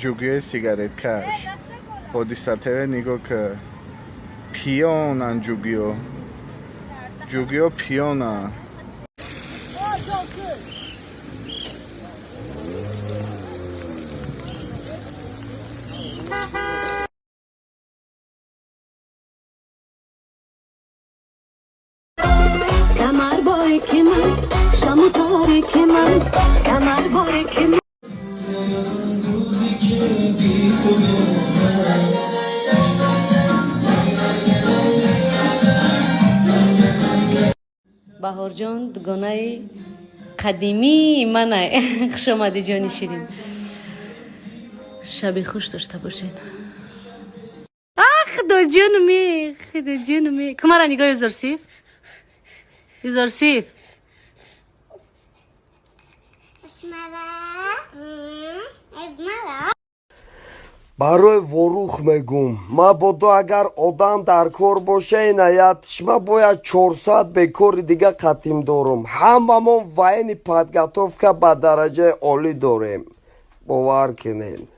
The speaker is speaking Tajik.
Ҷугиёи сигареткаш Ҳодиса ТВ, нигоҳ ки, пиёнан ҷугиё, ҷугиё пиёна. Камар боре ки ман, шаму торе ки ман, камар боре ки ман. Баҳорҷон дугонаи қадимии манай. Хуш омадӣ, ҷони ширин, шаби хуш дошта бошед. Худоҷонме, худоҷонме, кумара нигоҳ. Юзорсиф, Юзорсиф. Барои ворух мегум, мабодо агар одам дар кор боша, инаятшма бояд 400 бекори дига қатим дорум. Ҳамамон военный подготовка ба дараҷаи олӣ дорем, бовар кунед.